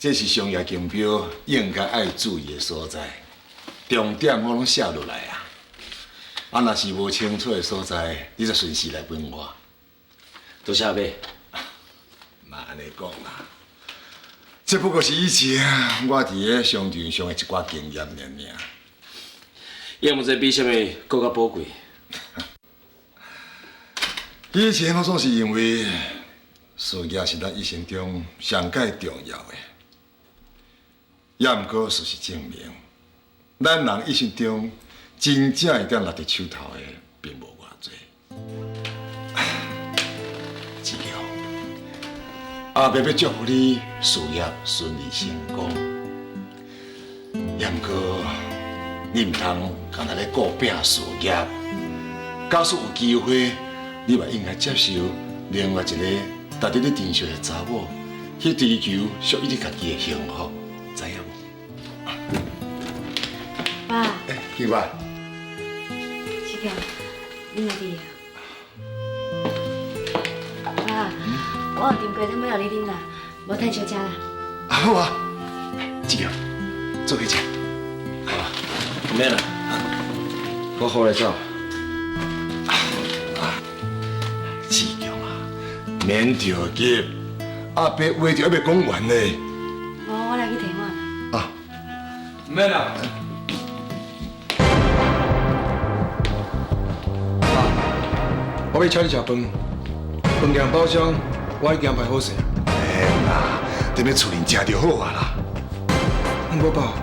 這是商業競標應該愛注意的所在，重點我攏寫落來啊。啊，若是無清楚的所在，你再隨時來問我。多謝阿伯。莫按呢講啦，這不過是以前我佇咧商場上的一寡經驗爾爾。也毋知比啥物閣較寶貴。以前我總是認為事業是咱一生中上蓋重要的，也毋過事實證明，咱人一生中真正會當搦佇手頭的，並無偌濟。志強，阿伯欲祝福你事業順利成功，也毋過你毋通干焦咧顧拼事業，假使有機會，你嘛應該接受另外一個值得你珍惜的查某，去追求屬於你家己的幸福，知影無？爸。欸，金華。志強，你嘛佇啊？爸，我有訂雞湯欲予你啉啦，無趁小食啦。好啊，志強，做伙食。好啊，毋免啦，我好來走。志強啊，免著急，阿伯話就猶未講完呢。無，我來去提碗。啊，毋免啦。爸，我欲請你食飯，飯店包廂我已經安排好勢。免啦，踮咧厝裡食就好啊啦。毋過爸，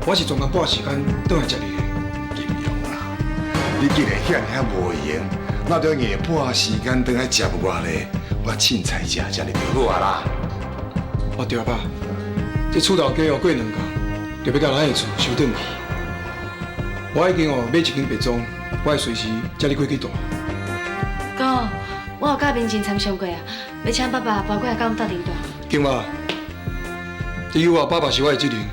我是專工撥時間轉來接你的。金勇啊，你既然遐爾無閒，那就硬撥時間轉來接我咧，我凊彩食食就好啊啦。哦對啊，爸，這厝頭家哦過兩工就欲共咱的厝收轉去。我已經哦買一間別莊，我會隨時接你過去住。哥，我有佮明靜參詳過啊，欲請爸爸搬過來佮阮鬥陣住。金華，以後啊，爸爸是我的責任，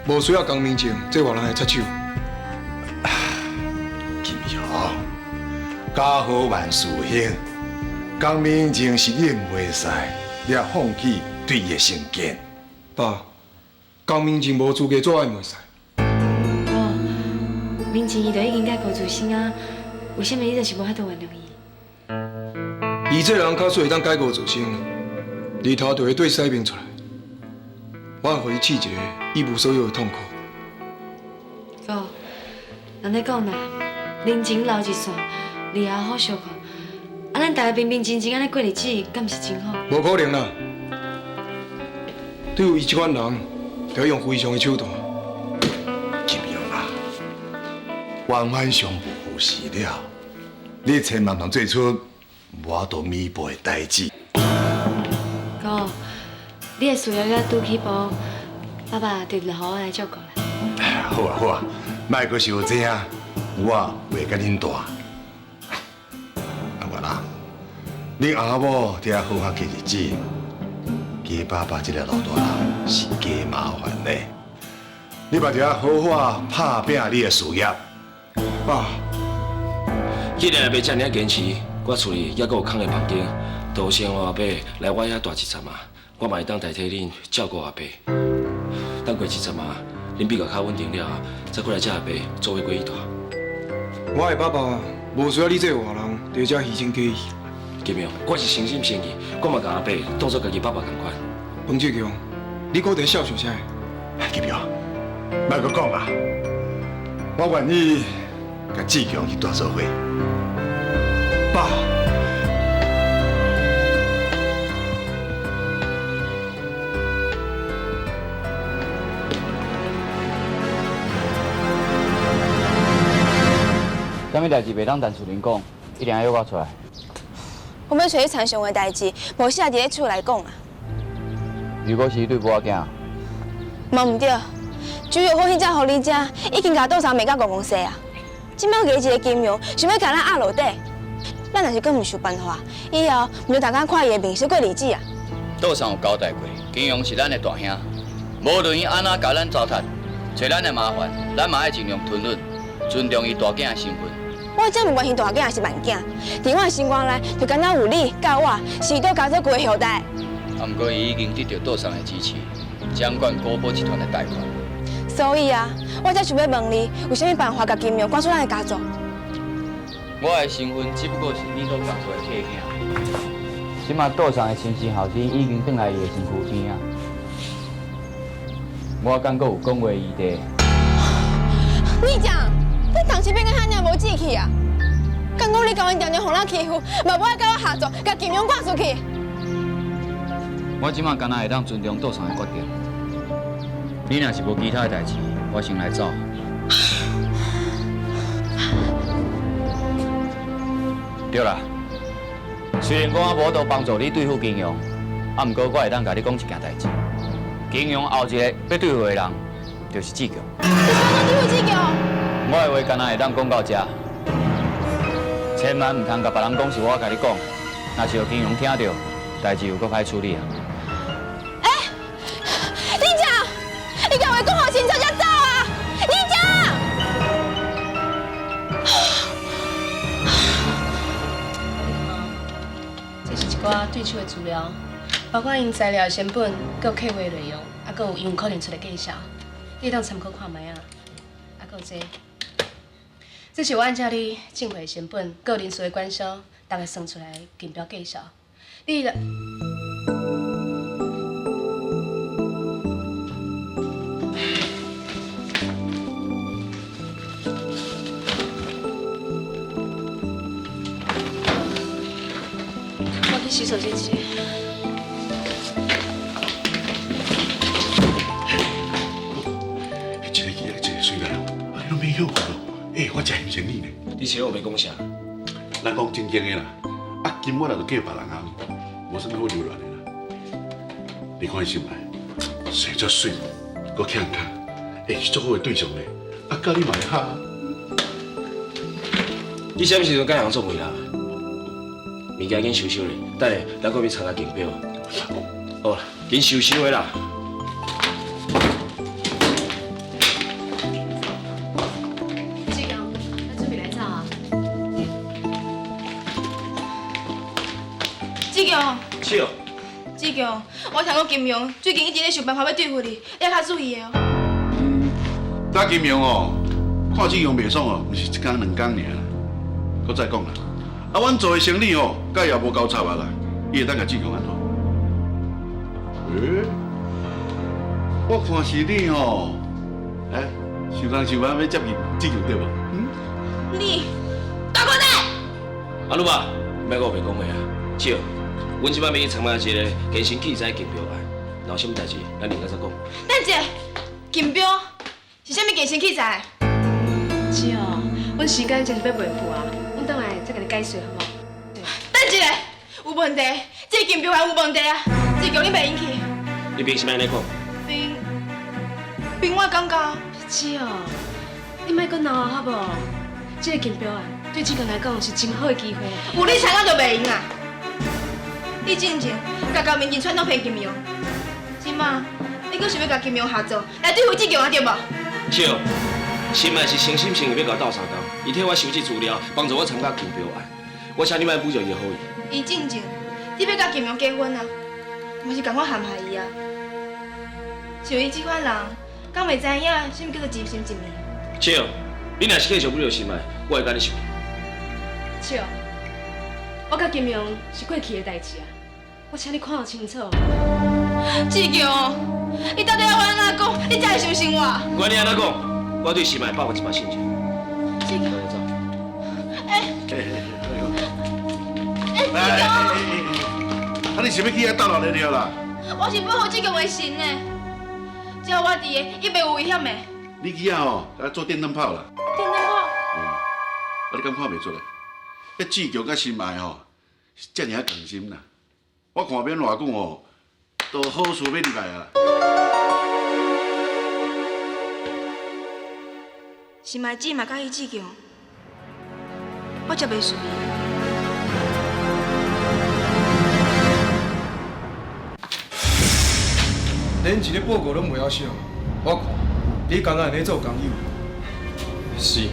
無需要江明靜這外人來插手。金雄，家和萬事興，江明靜是你袂使，你也放棄對伊的成見。爸，江明靜無資格做我的妹婿。哥，明靜伊就已經改過自新啊，為啥物你就是無法度原諒伊？伊這人假使會當改過自新，日頭就會對西面出來，我會予伊試一个一無所有的痛苦。哥，人咧講啦，人情留一線，日後好相看。啊，咱大家平平靜靜按呢過日子，敢毋是真好？無可能啦！對付伊這款人，就要用非常的手段。金勇啊，冤冤相報何時了？你千萬毋通做出無法度彌補的代誌。哥，你的事業才拄起步，爸爸就留予我來照顧啦。好啊好啊，莫閣想這啊，我袂共恁大。阿月啊，恁阿某得愛好好過日子，加爸爸這个老大人是加麻煩的。你嘛著愛好好拍拚你的事業。爸，既然阿伯遮爾堅持，我厝裡猶閣有空的房間，就先予阿伯來我遐住一陣啊。我嘛會當代替恁照顧阿伯。等過一陣啊，恁比較較穩定了後，再過來接阿伯做伙過去住。我的爸爸無需要你這个外人佇遮虛情假意。金勇，我是誠心誠意，我嘛共阿伯當做家己爸爸仝款。彭志強，你閣佇笑笑啥？金勇，莫閣講啊，我願意共志強去住做伙。爸。啥物代誌袂當陳厝裡講，一定愛約我出來。我欲揣你參詳的代誌，無適合佇咧厝內講啊。如果是伊對某仔囝，嘛毋對，朱玉峰彼隻狐狸精已經共杜三罵甲戇戇踅啊！這擺加一个金融，想欲共咱壓落底，咱若是閣毋想辦法，以後毋就逐工看伊的面色過日子啊！杜三有交代過，金融是咱的大兄，無論伊按怎共咱糟蹋，揣咱的麻煩，咱嘛愛盡量吞忍，尊重伊大囝的身份。我才毋關心大囝抑是慢囝，佇我的心肝內就敢若有你佮我，是倒家做規个後代。啊，毋過伊已經得著杜三的支持，掌管国宝集团的大权。所以啊，我才想欲问你，有啥物办法共金庸赶出咱的家族？我的身份只不过是你所家族的客囝。这马岛上的亲生后生已经转来伊的身躯边啊，我敢阁有讲话余地？你讲，你当时变甲遐尔无志气啊？敢讲你共𪜶常常予咱欺负，嘛无爱佮我合作，共金庸赶出去？我这马敢若会当尊重岛上的决定。你若是无其他的代志，我先来走。对啦，虽然讲我无法度帮助你对付金庸，啊，毋过我会当共你讲一件代志。金庸后一个欲对付的人，就是志强。你想按怎对付志强？我的话敢若会当讲到遮，千万毋通共别人讲是我共你讲，若是予金庸听著，代志又阁歹处理啊。欸，你讲，你共话讲予清楚才走啊！你讲。你看，这是一寡对手的资料，包括𪜶材料的成本、阁有客户的内容，啊，阁有𪜶有可能出的价数，你会当参考看觅啊。啊，阁有这，这是我按照你进货的成本、阁有人事的关销，逐个算出来的竞标价数。你若我去洗手间一下。一个囡仔一个水来哦，啊你拢免休困咯。欸，我真欣赏你呢。你是咧白讲啥？咱讲正经的啦，啊金我若就嫁别人啊，无啥物好留恋的啦。你看伊心爱，生遮媠，阁欠卡，欸是足好的对象呢。啊，佮你嘛会合。你啥物时阵佮人做媒啦？物件紧收收咧，等下咱阁欲参加竞标。好啦，紧收收的啦。志强，咱准备来走啊！志强，笑。志强，我听讲金庸最近一直咧想办法欲对付你，你爱较注意的哦。打金庸哦，看志强袂爽哦，毋是一工两工尔啦。阁再讲啦，啊，阮做的生意哦，佮伊也无交叉啊啦，伊会当共志强按怎？欸，我看是你哦，欸，想东想西欲接近志强对无？嗯。你大哥仔，阿鲁爸，莫阁白讲话啊！笑，阮这摆欲去参加一个健身器材竞标案，若有啥物代志，咱另外再讲。等一下，竞标是啥物健身器材？是哦，阮时间真是欲袂赴啊，阮转来再共你解释好无？等一下，有问题，这个竞标案有问题啊！志强，你袂用去。你凭啥物按呢讲？凭凭我感觉。是哦，你莫阁闹啊，好无？这个竞标案对志强来讲是真好的机会。有你参加就袂用啊！你进前共高明进串通骗金庸，这马你阁想欲共金庸合作来对付志强啊，对无？笑，心爱是诚心诚意欲共我斗相共，伊替我收集资料，帮助我参加竞标案。我请你莫侮辱伊的好意。伊进前，你欲共金庸结婚啊，嘛是仝款陷害伊啊。像伊这款人，敢会知影啥物叫做真心真意？笑，你若是继续侮辱心爱，我会共你生气。笑，我佮金庸是过去的代志啊，我请你看予清楚。志强，你到底欲我按怎讲，你才会相信我？管你按怎讲，我对心爱100%信任。志强，走。欸，欸，志强，啊，你是欲去遐斗闹热闹啦？我是保护志强的神呢，只要我伫的，伊袂有危险的。你去遐吼，共做电灯泡啦。电灯泡？嗯，啊，你敢看袂出来？彼志强佮心爱吼，是遮尔仔仝心啦。我看免偌久吼，都好事欲入来啊。心爱姊嘛佮意志强，我才袂输伊。连一个报告拢袂晓写，我看你敢若会咧做工友。是。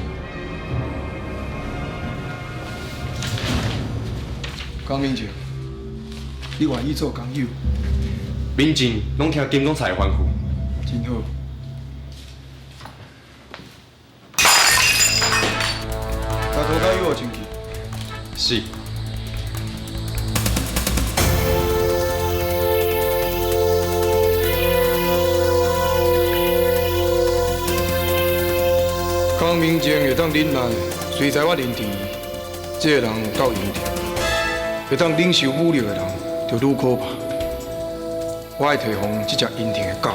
江明正，你愿意做工友，民众拢听金总裁的吩咐。真好。共涂跤油清气。是。江明静会当忍耐，随在我认定伊，这个人有够英挺，会当忍受武力的人就愈可怕。我爱提防这只阴挺的狗。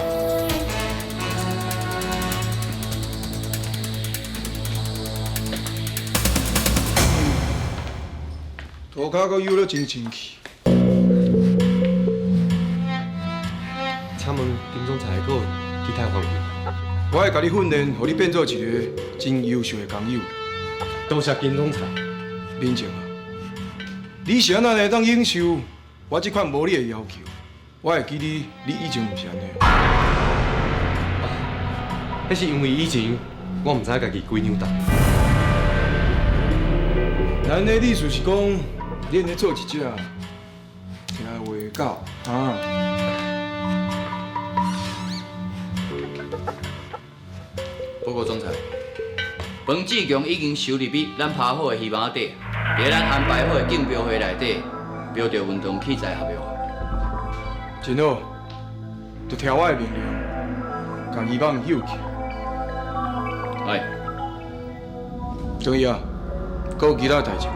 涂跤阁油了真清气。请问金总裁阁有其他吩咐？我会共你训练，予你变做一个真优秀的工友。多谢金总裁。明静啊，你是按怎会当忍受我这款无理的要求？我会记你，你以前毋是按呢。彼是因为以前我毋知影家己几两重。咱的意思是讲，你按呢做一只听话的狗啊。报告总裁，彭志强已经收入去咱拍好的鱼网底，伫咱安排好的竞标会内底标著运动器材合约。真好，就听我的命令，共鱼网休去。哎，转去啊，阁有其他代志？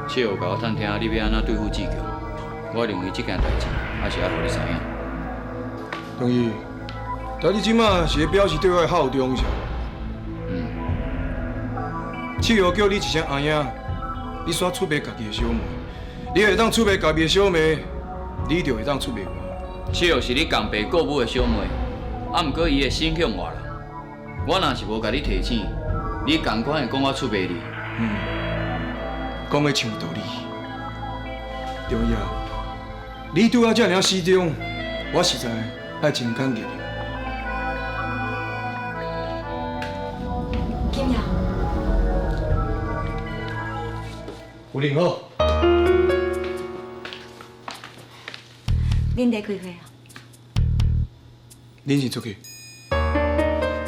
七号共我探听你欲按怎对付志强，我认为这件代志还是爱予你知影。同意，但你这马是咧表示对我的效忠是？嗯。七号叫你一声阿兄，你煞出卖家己的小妹，你会当出卖家己的小妹，你就会当出卖我。七号是你共爸顾母的小妹，啊，毋过伊的心向外人。我若是无共你提醒，你仝款会讲我出卖你。嗯，讲的像道理。中医啊，你对我这尔死忠，我实在爱真感激你。金耀，夫人好。恁伫开会啊？恁先出去。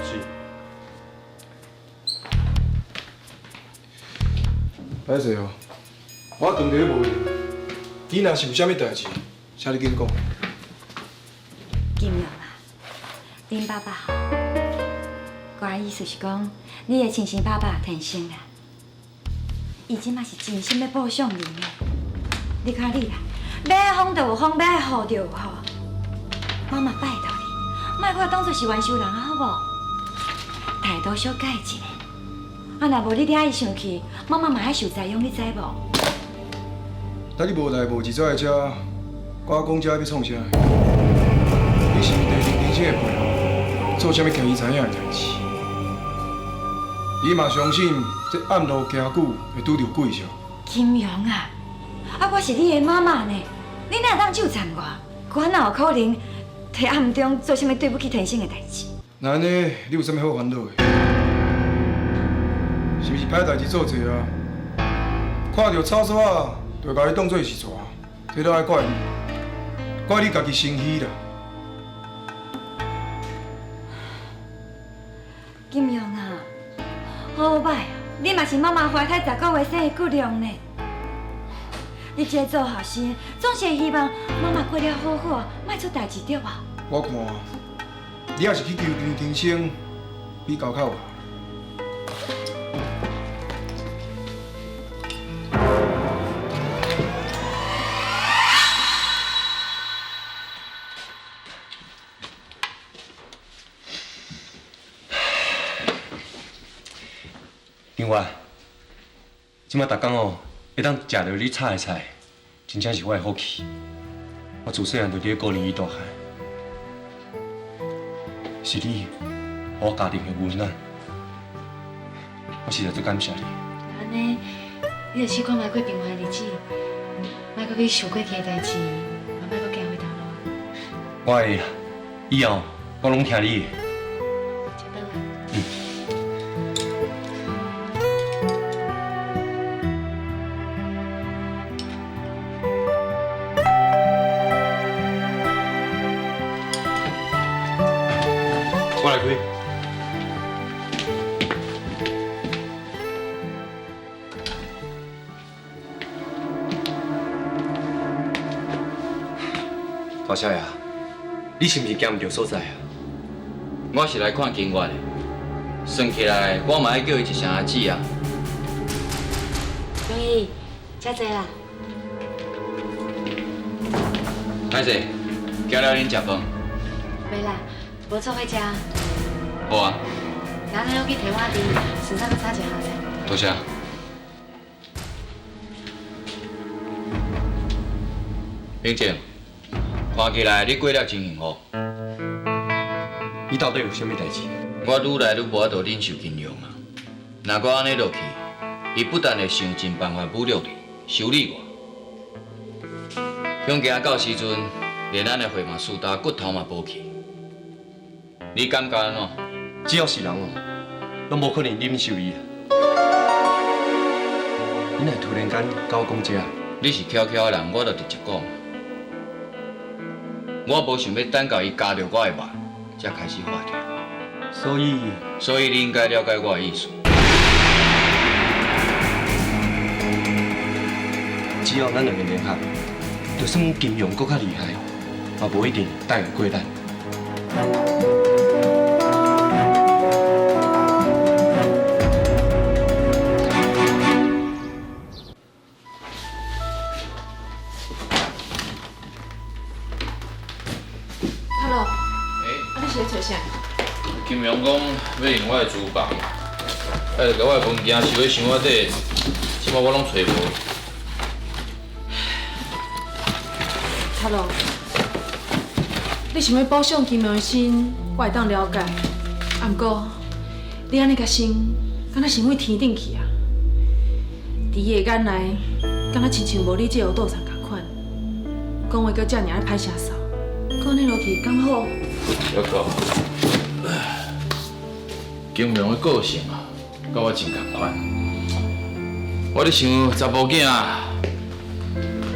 是。歹势哦，我当伫咧无闲。你若是有啥物代志，请你紧讲。金耀啊，恁爸爸吼，我的意思是讲，你的亲生爸爸天生啦，伊这马是真心欲报偿你呢。你看你啦，欲风就有风，欲雨就有雨。妈妈拜托你，莫阁当作是冤仇人啊，好无？态度小改一下，啊，若无你惹伊生气，妈妈嘛爱受灾殃，你知无？那你无代无志走来遮，我讲这欲创啥？你是毋是伫林天生的背后做啥物惊伊知影的代志？你嘛相信这暗路行久会拄著鬼是？金荣啊，啊，我是你的妈妈呢，你哪会当纠缠我？我哪有可能佇暗中做啥物对不起天生的代志？那按呢，你有啥物好烦恼的？是毋是歹代志做济啊？看著草索仔，就会共伊当做是蛇，这都爱怪你，怪你家己心虚啦。金荣啊，好歹你嘛是妈妈怀胎10个月生的骨肉呢。你这个做后生，总是会希望妈妈过了好好，莫出代志对无？我看你也是去求林天生比较较有效。另外，这马逐工哦，会当食著你炒的菜，真正是我的福气。我自细汉就伫咧顾林伊大汉，是你，予我家庭的温暖，我实在足感谢你。按呢，你就试看觅过平凡的日子，莫阁去想过去的代志，嘛莫阁行回头路啊。我会，以后我拢听你的。食饭啊。嗯。大少爷，你是毋是行毋著所在啊？我是来看金月的，算起来我嘛爱叫伊一声阿姊啊。容易，遮济啦。歹势，叫了恁食饭。袂啦，无做伙食。好啊。那咱去提碗甜，顺便阁炒一项菜。多谢。明静，看起来你过了真幸福。你到底有啥物代志？我愈来愈无法度忍受金庸啊！若阁按呢落去，伊不但会想尽办法侮辱你、修理我，恐惊到时阵，连咱的血嘛输焦，骨头嘛无去。你感觉按怎？只要是人哦，拢无可能忍受伊啊！你若突然间共我讲这，你是巧巧的人，我就直接讲。我无想欲等到伊咬著我的肉，才开始发痛。所以，所以你应该了解我的意思。只要咱两个联合，就算金庸阁较厉害，嘛无一定斗会过咱。金庸讲欲用我的厨房，啊，就共我的物件收佇箱仔底，这摆我拢揣无。塔罗，你想欲补偿金庸的心，我会当了解。啊，毋过你按呢共想，敢若是往天顶去啊？伫伊的眼内，敢若亲像无你这个赌场仝款，讲话阁遮尔仔歹声扫，阁按呢落去敢好？小可，金庸的个性啊，佮我真仝款。我咧想查某囝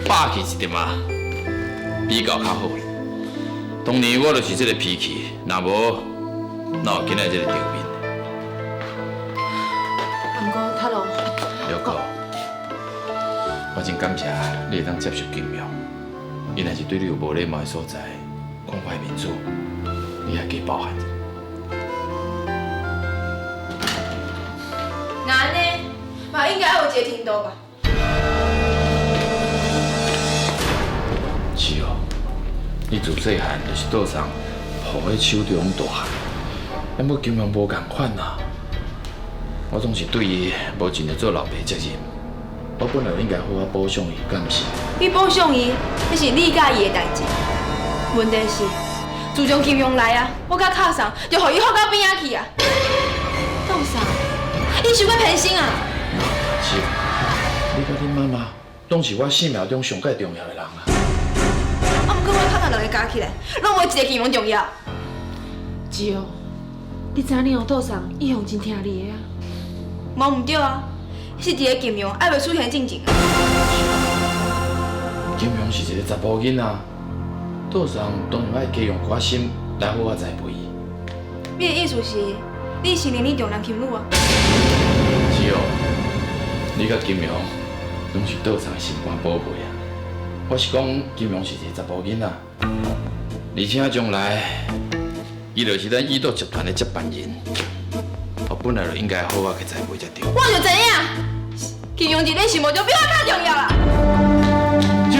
霸气一点仔，比较较好。当年我就是这个脾气，若无，哪有今仔这个场面？啊，毋过塔罗，小可，我真感谢你会当接受金庸，伊若是对你有无礼貌的所在，看我的面子，你也加包涵。那按呢，嘛应该有一个程度吧？是哦，你自细汉就是倒送抱喺手中大汉，毋过金庸无仝款啊。我总是对伊无尽著做老爸责任，我本来就应该好好补偿伊，敢毋是？你补偿伊，彼是你佮伊的代志。问题是，自从金庸来啊，我佮卡送就予伊放到边仔去啊。创啥？伊伤过偏心啊！是，你佮恁妈妈拢是我生命中上盖重要的人啊。啊，毋过我卡送两个加起来，拢无一个金庸重要。是哦，你知影恁后桌上一向真听你的啊？无毋对啊，是一个金庸还袂出现进前啊。金庸是一个查埔囡仔，桌上当然爱加用寡心来好好栽培伊。你的意思是，你承认你重男轻女啊？是哦，你佮金庸拢是桌上的心肝宝贝啊。我是讲金庸是一个查埔囡仔，而且将来伊就是咱宇多集团的接班人。我本来就应该好好去栽培才对。我就知影，金庸伫你心目中比我较重要啦。对。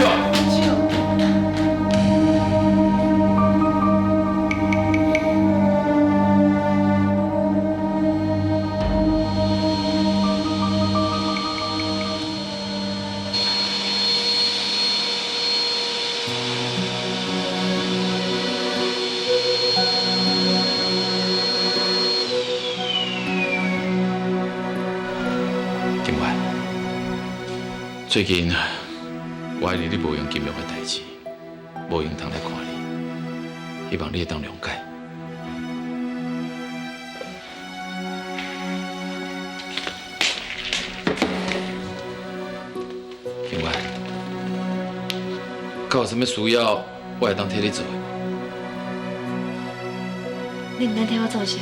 最近我一直咧无用金融的代志，无闲通来看你，希望你会当谅解。金源，敢有啥物需要，我会当替你做的？你毋免替我做啥。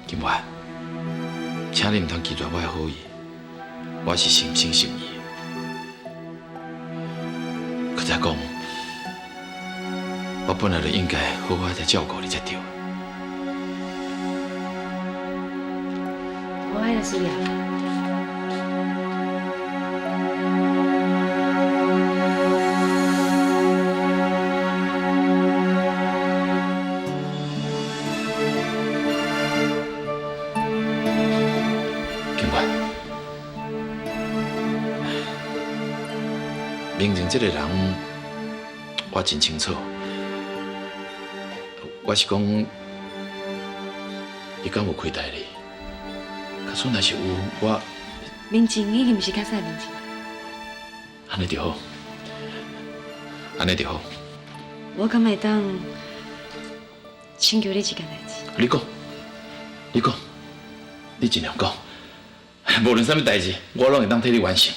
金源，请你毋通拒绝我的好意，我是诚心诚意。再讲，本來就應該好好來照顧你才對。我愛的需要。警官，明靜這個人，我真清楚。我是講，伊敢有虧待你？假使若是有，我明靜已經毋是較早的明靜。按呢就好，按呢就好。我敢會當請求你一件代誌？你講，你講，你盡量講，無論啥物代誌，我攏會當替你完成。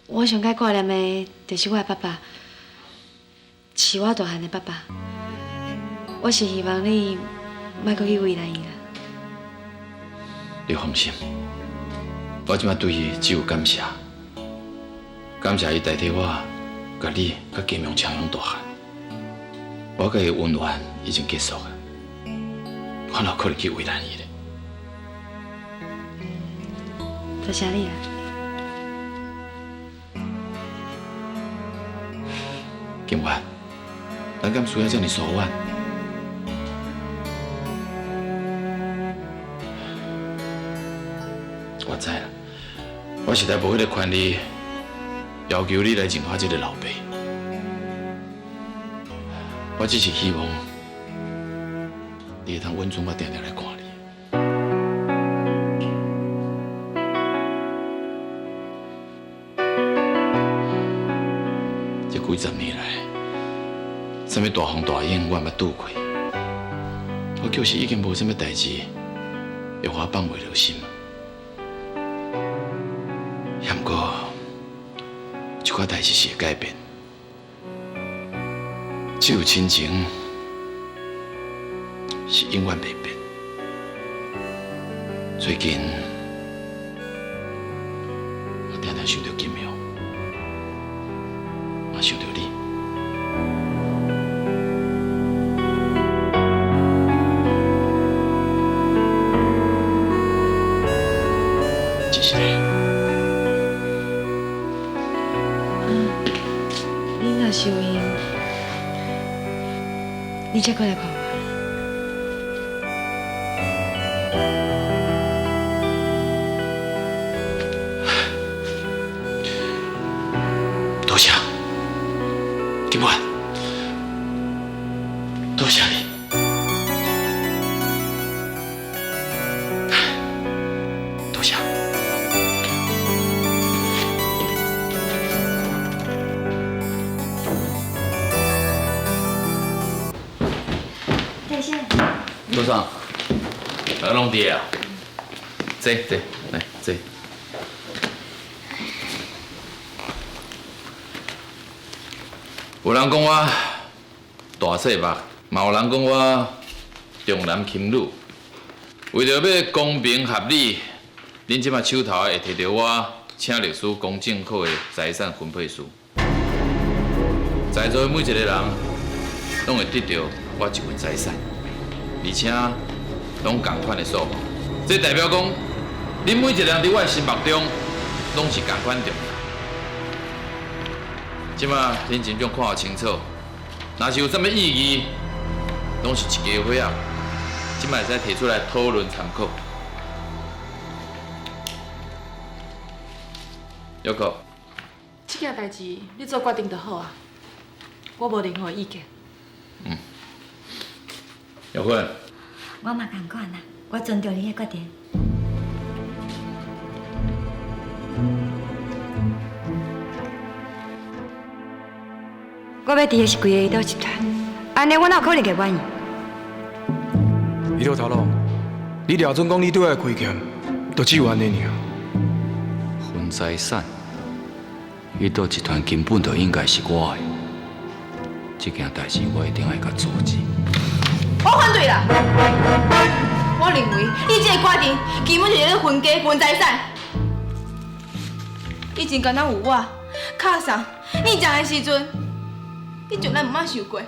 我上蓋掛念的，就是我的爸爸。是我大漢的爸爸，我是希望你莫閣去為難伊啦。你放心，我這擺對伊只有感謝，感謝伊代替我，共你、佮金陽長養大漢。我佮伊恩怨已經結束了，我哪有可能去為難伊咧？多謝你啊！金元。咱敢需要這麼疏遠？我知啦，我實在無彼個權利要求你來認我這個老爸。我只是希望你會當允准我定定來看你。這幾十年來，啥物大風大浪我嘛拄過，我就是已經無啥物代誌會予我放袂落心。不過，這款代誌是會改變，只有親情是永遠袂變。最近，我定定想著金陽，嘛想著你。真是的。你若是有閒，你才過來看我。多謝，金元，多謝你。多謝。多謝。多少？啊，攏佇啊。坐坐，來坐。有人講我大細目，嘛有人講我重男輕女。為著欲公平合理，恁這擺手頭會提著我請律師公證好的財產分配書，在座的每一個人攏會得著我一份財產，而且攏仝款的數目。這代表講，恁每一個人佇我的心目中攏是仝款重要。這擺恁真正看予清楚，若是有啥物異議，攏是一家伙仔，這擺會使提出來討論參考。玉可，這件代誌你做決定就好啊，我無任何意見。嗯，玉芬，我嘛仝款啦，我尊重你的決定。我欲佇的是規个胰島集團，按呢我哪有可能會滿意？伊老頭路，你掠準講你對我的虧欠，就只有按呢爾。分財產，胰島集團根本就應該是我的，這件代誌我一定愛共阻止。我反對啦！我認為你這個決定根本就是咧分家分財產。以前敢若有我，卡桑你食的时阵，你从来毋捌想过爱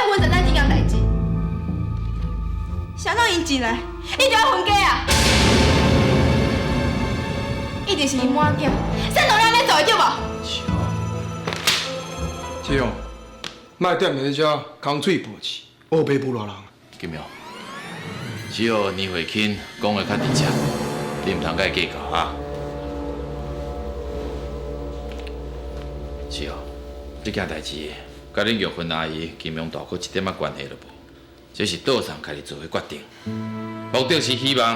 分财产这件代志。谁让𪜶进来，你就爱分家啊？一定是𪜶满囝，谁让你按呢做的对无？志勇，莫踮伫遮空喙薄舌，乌白舞乱人。金勇，只要年慧卿讲的较直接，你毋通共伊计较啊。是哦，这件代志佮恁玉芬阿姨、金勇大哥一点仔关系都无，这是道上家己做的决定，目的是希望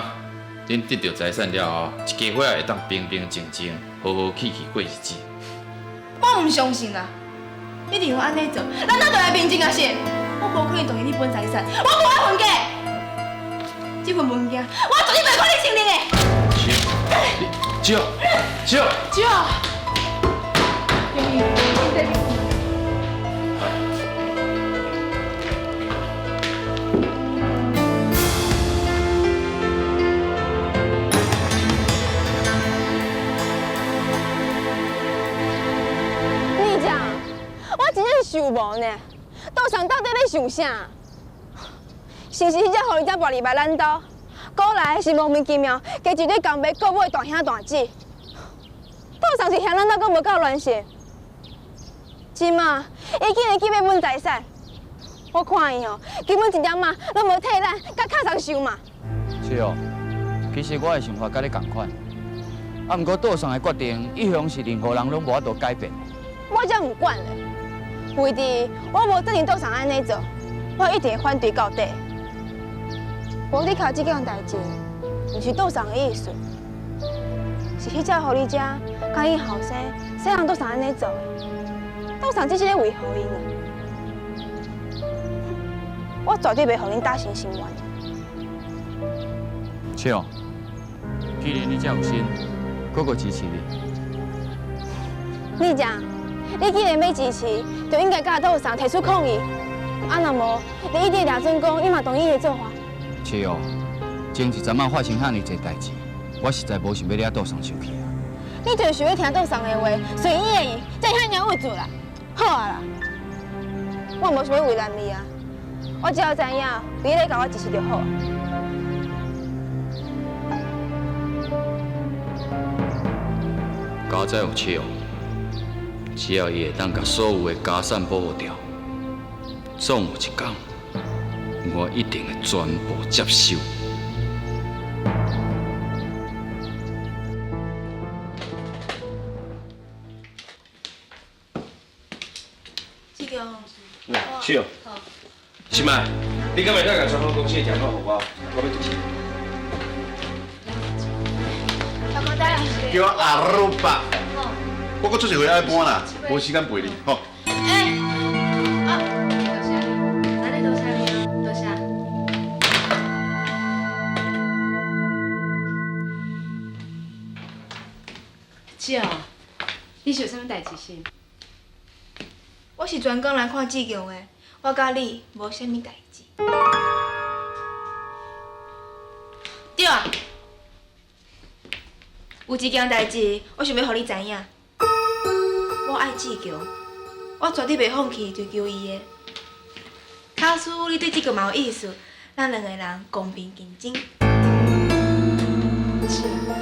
恁得到财产了后，一家伙仔会当平平静静、和和气气过日子。我毋相信啦！你认为按呢做，咱哪就来平静啊是？我无可能同意你分财产，我无爱分家。这份文件，我绝对袂可能承认的。是，是，是。你讲，我真正是想无呢，道上到底咧想啥？是毋是彼只狐狸精跋入来咱兜？过来是莫名其妙，加一对共爸顾母的大兄大姊。道上是嫌咱兜阁无够乱性，这马伊竟然去欲分财产，我看伊吼，根本一点仔拢无替咱佮敲上想嘛。是哦，其实我的想法佮你仝款，啊，毋过道上的决定一向是任何人拢无法度改变的。我才毋管咧，为伫我无赞成道上按呢做，我一定会反对到底。无你敲这件代志，毋是道上的意思，是彼只狐狸精佮𪜶后生，细汉道上按呢做的，道上只是咧维护𪜶啊。我绝对袂予恁打成心愿。是哦，既然你这有心，阁阁支持你。你讲，你既然欲支持，就应该佮道上提出抗议。啊，若无，你一定掠准讲，你嘛同意伊的做法。是哦，前一阵仔发生遐尔济代志，我实在无想欲惹道上生气啊。你就是想欲听道上的话，随伊的意，才会遐尔郁卒啦。好啊啦，我无想欲为难你啊，我只要知影你咧共我支持就好。佳哉有笑，只要伊会当共所有的家产保护掉，总有一天，我一定会全部接收。志强，是哦。是嘛？你敢会当共传统公司的订单予我？我欲对。小哥仔，叫我阿鲁巴。我阁出一回爱搬啦，无时间陪你，吼。欸，啊，多谢你，咱多谢你哦，多谢。姐，你是有啥物代志是？我是专工来看志强的，我佮你无啥物代志。对啊，有一件代志，我想欲予你知影。我爱志强，我绝对袂放弃追求伊的。假使你对志强嘛有意思，咱两个人公平竞争。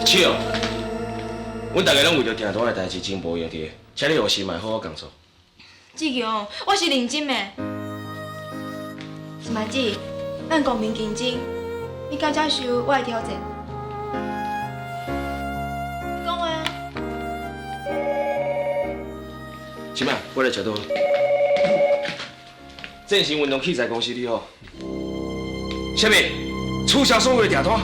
是哦，阮大家拢为著订单的代志真无闲伫，请你予心爱好好工作。志强，我是认真的。心爱姊，咱公平竞争，你敢接受我的挑战？你讲话啊！这摆我来食倒。振兴运动器材公司你好。啥物？取消所有的订单？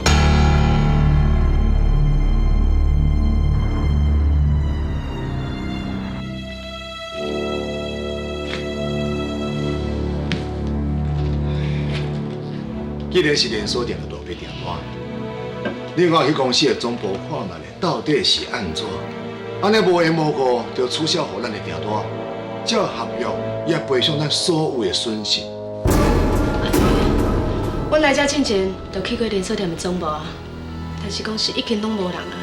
既然是连锁店的大笔订单，你我去公司的总部看觅咧，到底是按怎？按呢无缘无故就取消予咱的订单，照合约也赔偿咱所有的损失。阮来遮进前就去过连锁店的总部啊，但是讲是已经拢无人啊。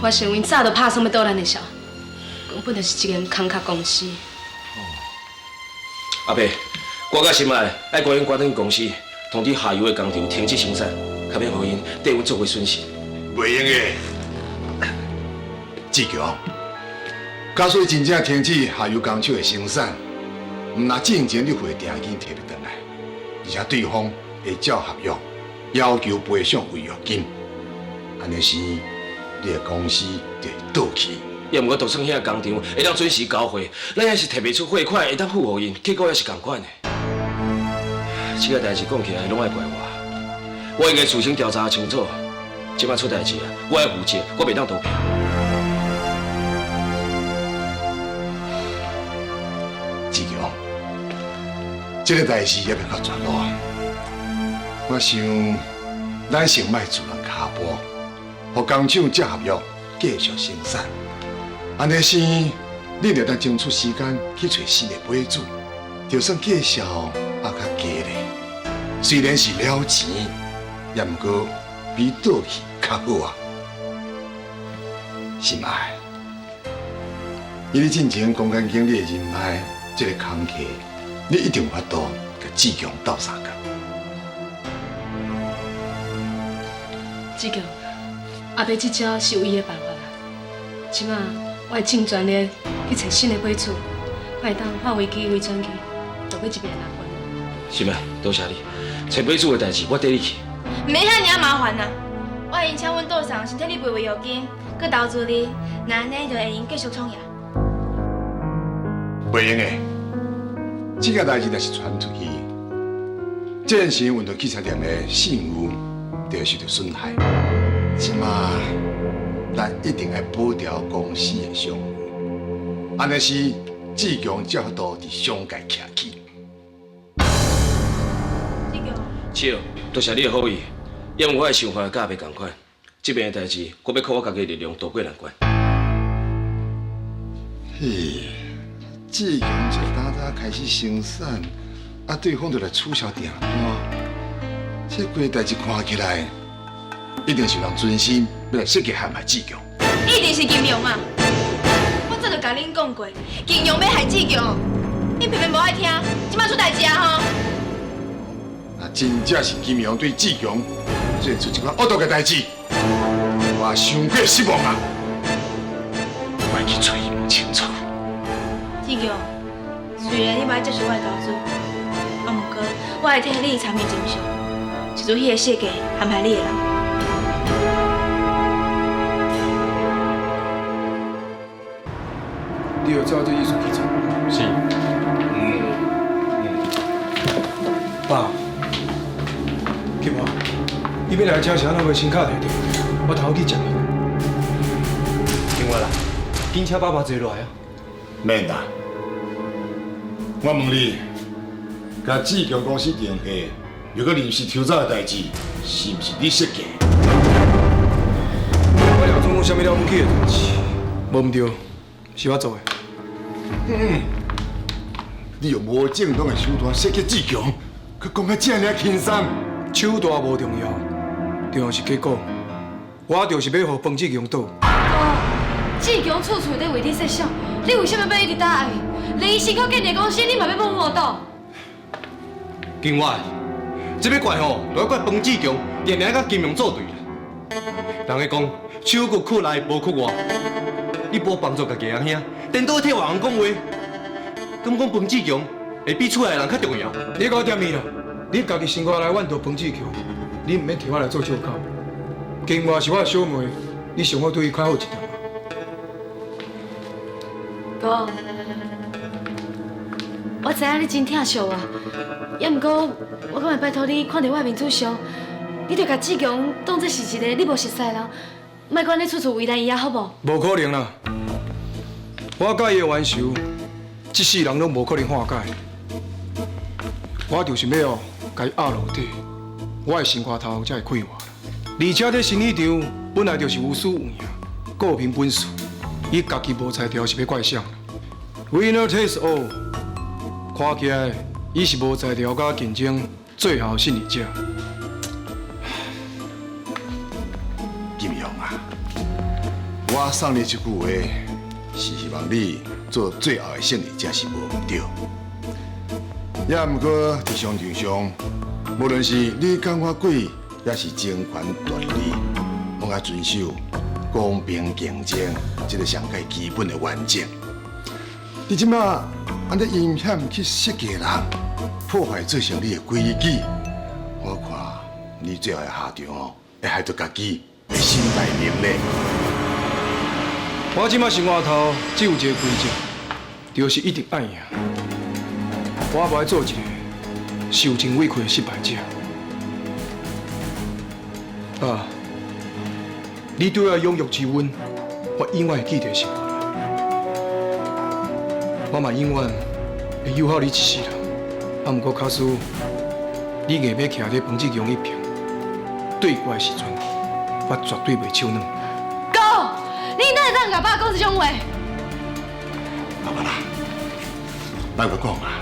我想𪜶早就拍算欲倒咱的数，讲原本就是一间空壳公司。阿伯，我佮心爱爱赶紧关转公司，通知下游的工厂停止生产，较免予𪜶缀阮做伙损失。袂用的，志强，假使真正停止下游工厂的生产，毋若进前你付的定金提袂转来，而且对方会照合约要求赔偿违约金，按呢时你的公司就会倒去。也毋过，就算遐工厂会当准时交货，咱也是提袂出货款会当付予𪜶，结果也是仝款的。这个代志讲起来拢爱怪我，我应该事先调查清楚。这摆出代志啊，我爱负责，我袂当逃避。志强，这个代志犹未到绝路。我想，咱先莫自乱跤步，予工厂照合约继续生产。按呢是，你就当争取时间去揣新的买主，就算价数也较低咧。虽然是了钱，也毋过比倒去较好啊。心爱，以你进前公关经理的人脉，这个工课，你一定有法度共志强斗相共。志强，阿伯这招是唯一的办法啦。这马我会尽全力去揣新的买主，看会当化危机为转机，渡过这边的难关。心爱，多谢你，揣买主的代志我缀你去。毋免遐尔啊麻烦啦，我会请阮桌上先替你赔违约金，阁投资你，那按呢就会用继续创业。袂用的，这件代志若是传出去，建成运动器材店的信誉就会受到损害。这马咱一定爱保牢公司的商誉，按呢是志强才有法度伫商界徛起。志强，是，多谢你的好意，因为我的想法佮阿伯仝款，这边的代志我欲靠我家己的力量渡过难关。嘿，志强才早早开始生产，啊，对方就来取消订单，这规个代志看起来，一定是有人存心欲来设计陷害志强。一定是金庸啊！我早就共恁讲过，金庸欲害志强，恁偏偏无爱听，这马出代志啊吼！若真正是金庸对志强做出这款恶毒的代志，我伤过失望啊！我爱去揣伊问清楚。志强，虽然你无爱接受我的投资，啊，毋过我会替你查明真相，找出彼个设计陷害你的人。你有照这意思去做？是。爸，金华，你欲来遮是按怎袂先敲电话？我头去接你。另外啦，紧请爸爸坐落来啊。免啦，我问你，共志强公司订货，又阁临时抽走的代志，是毋是你设计？我了总讲啥物了不起的代志，无毋对，是我做的。你用无正当的手段设计志强，阁讲甲这尔轻松。手段无重要，重要是结果。我就是欲予彭志强倒。志强处处咧为你设想，你为啥物欲一直打压伊？连伊辛苦建立公司，你嘛欲本末倒？金华，这欲怪吼，就欲怪彭志强，定定佮金融作对啦。人咧讲，手骨屈内无屈外，你无帮助家己阿兄，颠倒替外人讲话，敢讲彭志强会比厝内人较重要？你讲点伊啦？你家己心肝内怨著彭志强，你毋免替我来做借口。金华是我的小妹，你上好对伊较好一点。哥，我知影你真疼惜我，也毋过我敢会拜托你，看伫我的面子上，你著共志强当作是一个你无熟似的人，莫阁按呢处处为难伊啊，好无？无可能啦！我佮伊的冤仇，这世人拢无可能化解。我就是欲哦，共伊压落底，我的心肝头才会快活。而且这生意场本来就是有输有赢，各凭本事。伊家己无才调是欲怪谁？Winner takes all，看起来伊是无才调佮竞争最后胜利者。金庸啊，我送你这句话，是希望你做最後的勝利者是無毋對。也毋過佇商場上，無論是你感覺鬼，抑是爭權奪利，攏愛遵守公平競爭這个上蓋基本的原則。你這馬按呢陰險去設計人，破壞做生意的規矩，我看你最後的下場哦，會害著家己，會身敗名裂。我這馬生活頭只有一个规則，就是一定愛贏。我無愛做一个受盡委屈的失敗者。啊，你對我的養育之恩，我永遠會記佇心內。我嘛永遠會友好你一世人。啊，毋過假使你硬欲徛佇彭志強彼爿，對我的時陣，我絕對袂手軟。哥，你哪會當共爸講這種話？爸爸啦，莫閣講啊！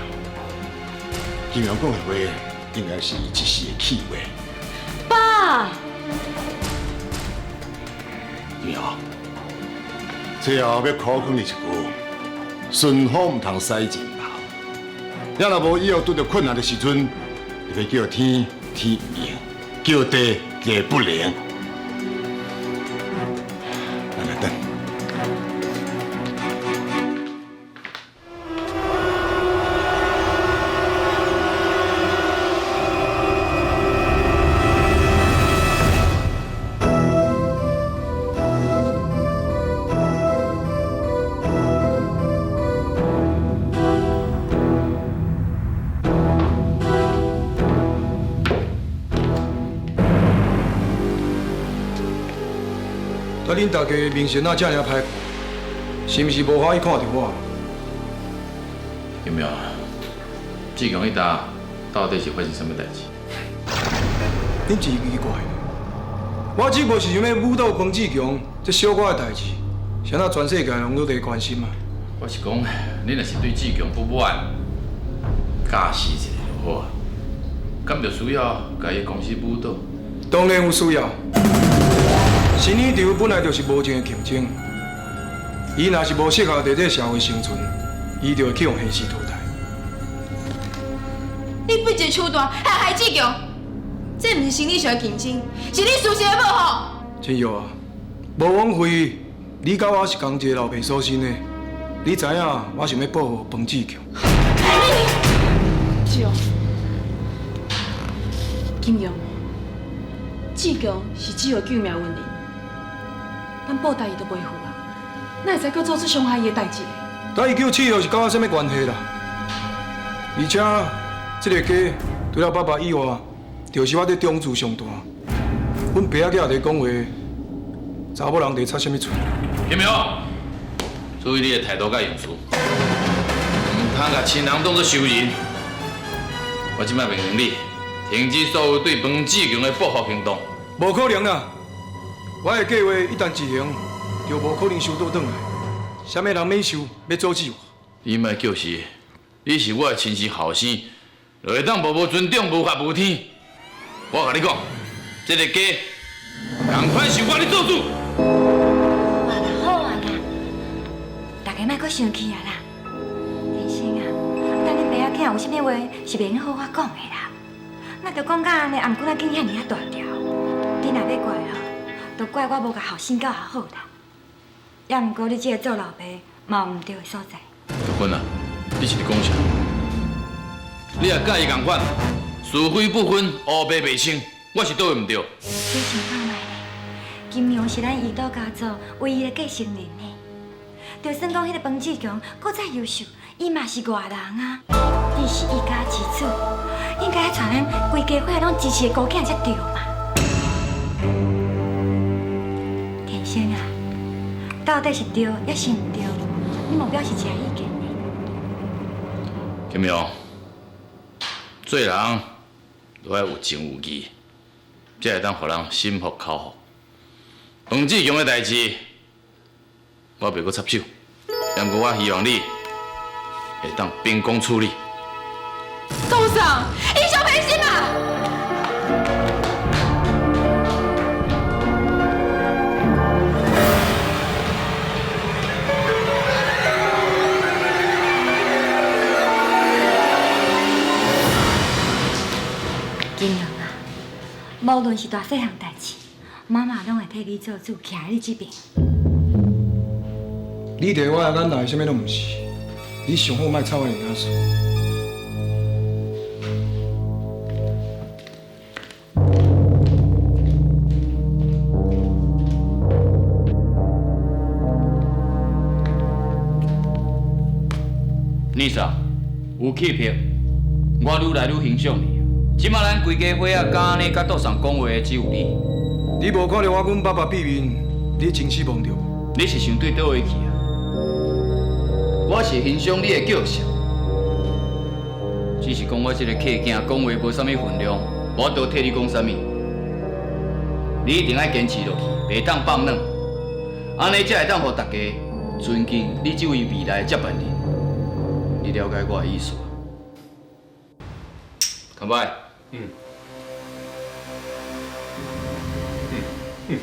金陽講的話，應該是一時的氣話。爸，金陽，最後欲苦勸你一句：順風毋通駛盡頭。你若無以後拄著困難的時陣，你欲叫天天毋應，叫地地不靈。咱來等。啊！恁大家面色哪遮爾歹看，是毋是無歡喜看著我？金陽，志強彼搭到底是發生啥物代誌？恁真奇怪，我只不過是想欲舞倒彭志強這小可的代誌，是按怎全世界攏閣佇關心啊？我是講，你若是對志強不滿，教示一下就好啊，敢著需要共伊公司舞倒？當然有需要。生理場本來就是無情的競爭，伊若是無適合佇這個社會生存，伊就會去予現實淘汰。你不一个手段害害志強，這毋是生理上的競爭，是你私心的報復。真玉啊，無枉費你佮我是仝一個老爸所生的，你知影我想欲報復彭志強。志強，金陽，志強是只有救命恩人。咱報答伊都袂赴啊，哪會使閣做出傷害伊的代誌？但伊叫試藥是佮我啥物關係啦？而且這个家除了爸爸以外，就是我佇長子上大。阮爸仔囝佇講話，查某人佇插啥物喙？金陽，注意你的態度佮用詞，毋通共親人當作仇人。我這擺命令你停止所有對彭志強的報復行動。無可能啦！我的計劃一旦執行，就無可能收倒轉來。啥物人免受，欲阻止我？你莫叫是，你是我的親生後生，就會當無尊重、無法無天。我共你講，這个家仝款是我咧做主。好啊啦，好啊啦，大家莫閣生氣啊啦。天生啊，等恁爸仔囝有啥物話是袂用好好講的啦。那著講甲按呢，也毋過咱緊遐爾仔大條。你若欲怪哦，就怪我無共後生教好啦。也毋過你這个做老爸嘛有毋對的所在。玉芬啊，你是咧講啥？你若佮伊仝款，是非不分，烏白袂清，我是佗位毋對？你想看覓咧？金陽是咱怡島家族唯一的繼承人呢。就算講彼个彭志強閣再優秀，伊嘛是外人啊。你是一家之主，應該愛帶咱規家伙攏支持的孤囝才對嘛。天生啊，到底是對抑是毋對？你無表示一下意見呢？金陽，做人都愛有情有義，才會當予人心服口服。彭志強的代誌，我袂閣插手，不過我希望你會當秉公處理。董事長，英雄陪心啊！無論是大細項代誌，媽媽攏會替你做主，徛佇你這邊。你佇我的眼內，啥物攏毋是。你上好莫插我的領事。妮莎，有气魄，我愈来愈欣赏你。这马咱规家伙仔敢按呢佮杜桑讲话的只有你。你无看著我阮爸爸变面，你真失望著？你是想对佗位去啊？我是欣赏你的叫嚣，只是讲我这个客囝讲话无啥物分量，无法度替你讲啥物。你一定爱坚持落去，袂当放软，按呢才会当予大家尊敬你这位未来的接班人。你了解我的意思无？干杯。嗯。嗯。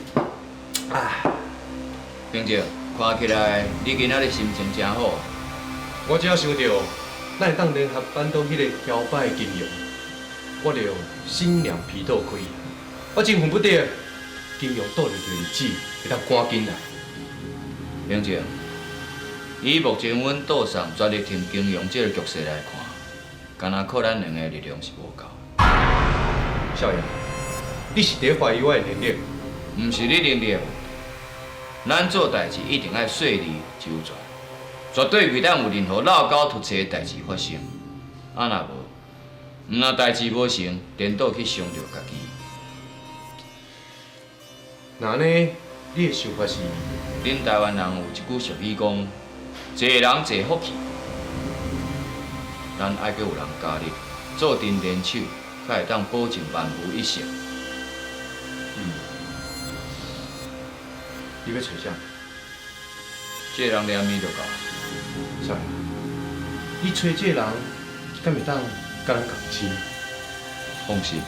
啊。明哲，看起来你今仔日心情真好。我只要想著，咱會當聯合扳倒彼個搖擺的金庸，我就心涼皮都開。我真恨不得金庸倒入的日子會當趕緊來。明哲，以目前阮島上全力挺金庸這個局勢來看，敢若靠咱兩个力量是無夠。少爺，你是佇懷疑我的能力？毋是你能力，咱做代誌一定愛細膩周全，絕對袂當有任何漏溝突錯的代誌發生。啊，若無，毋若代誌無成，顛倒去傷著家己。那按呢，你的想法是？恁台灣人有一句俗語講：濟人濟福氣。咱愛閣有人加入，做陣聯手，才會當保證萬無一失。嗯，你欲揣啥？這個人連面就夠。少爺，你揣這個人，敢會當佮咱仝心？放心，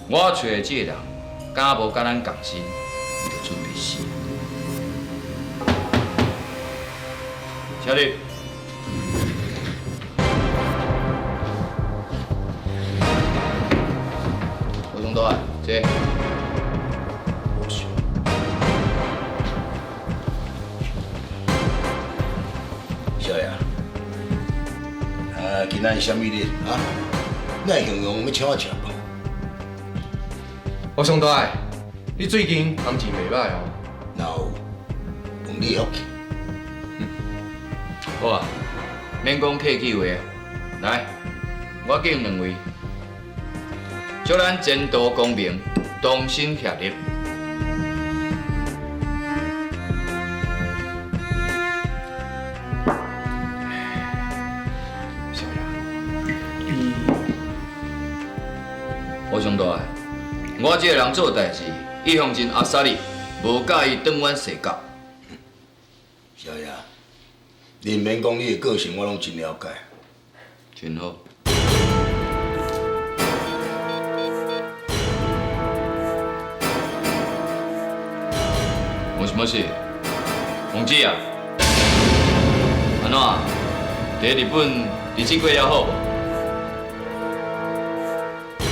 我揣的這個人，敢無佮咱仝心，伊就準備死。請入。吴总督啊，坐。少爷，啊，今仔日啥物日啊？你会形容欲请我食无？吴总督，你最近心情袂䆀哦。哪有？问你福气。好啊，免讲客气话，来，我敬两位，祝咱前途光明，同心协力。少爷，你吴上大，我这个人做代誌一向真阿莎力，無佮意轉彎踅角。少爺，你毋免講你的個性，我攏真了解。真好。もしもし，王子啊，按怎？佇日本日子過了好無？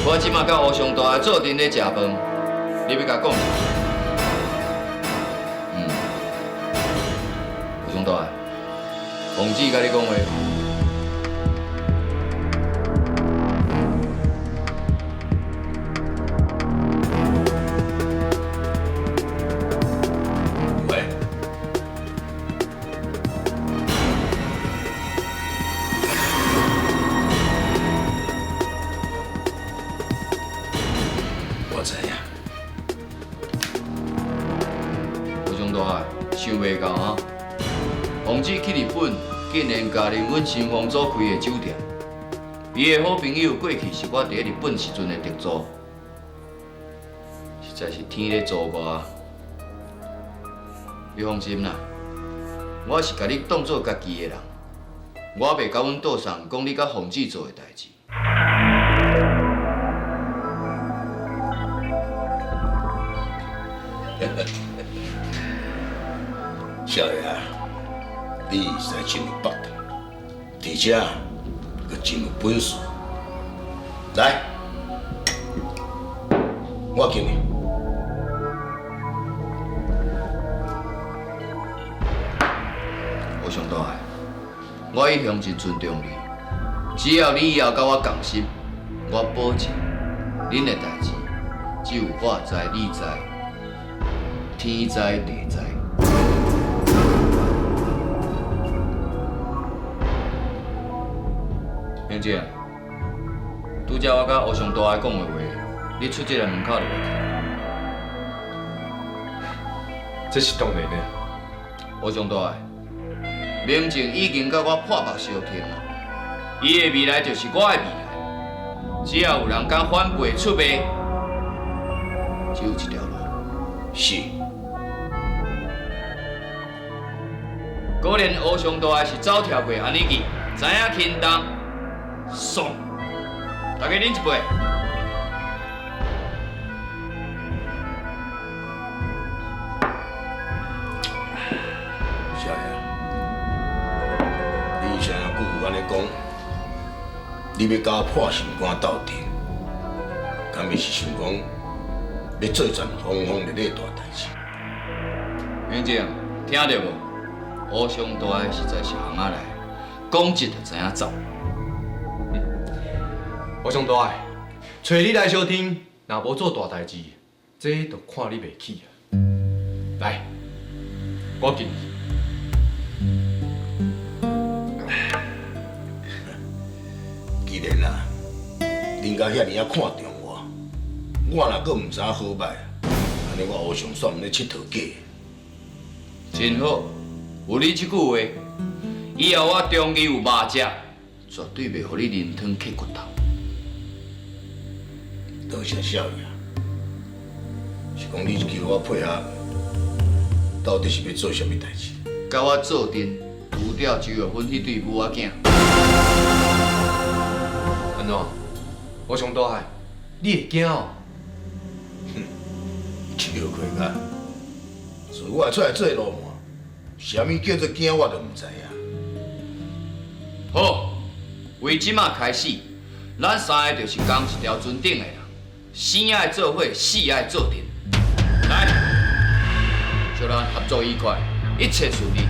我這馬佮烏上大做陣咧食飯，你欲共講啥？嗯，烏上大，王子佮你講話。喂，我知影。吴上大，想袂到啊！王子去日本，竟然加入阮新丰组开的酒店。伊的好朋友过去是我佇日本时阵的特助，實在是天咧助我。你放心啦，我是共你當做家己的人，我袂共阮杜桑講你佮鳳姊做的代誌。少爺啊，你實在真有腹度，而且閣真有本事。來，我敬你。吴上大爱，我一向真尊重你，只要你以后佮我仝心，我保证，恁的代志只有我知、你知、天知地知。明姐，拄才我佮乌上大爱讲的话，你出这个门口就袂记。这是当然的。乌上大爱，明静已经佮我破目相听啊，伊的未来就是我的未来。只要有人敢反背出卖，只有一条路，死。果然乌上大爱是走跳过按呢去，知影轻重，爽。大家啉一杯。少爷，你啥久按呢讲，你欲佮我破心肝斗阵，敢袂是想讲欲做一件轰轰烈烈大代志？明静，听著无？乌上大爱实在是行仔来，讲一就知影走。乌上大爱，揣你来相挺，若无做大代志，这就看你袂起啊！来，我敬你。既然啊，恁家遐尔仔看重我，我若阁毋知影好歹，按呢我乌上煞毋咧𨑨迌假。真好，有你这句话，以后我中义有肉食，绝对袂予你啉汤磕骨头。多谢少爷，是讲你求我配合，到底是欲做啥物代志？佮我做阵，除掉周玉芬彼对母仔囝。按怎？乌上大爱，你会惊哦？哼，笑亏甲，自我出来做路门，啥物叫做惊，我都毋知影。好，为这马开始，咱三个就是仝一条船顶的人，生爱做伙，死爱做阵。来，祝咱合作愉快，一切顺利。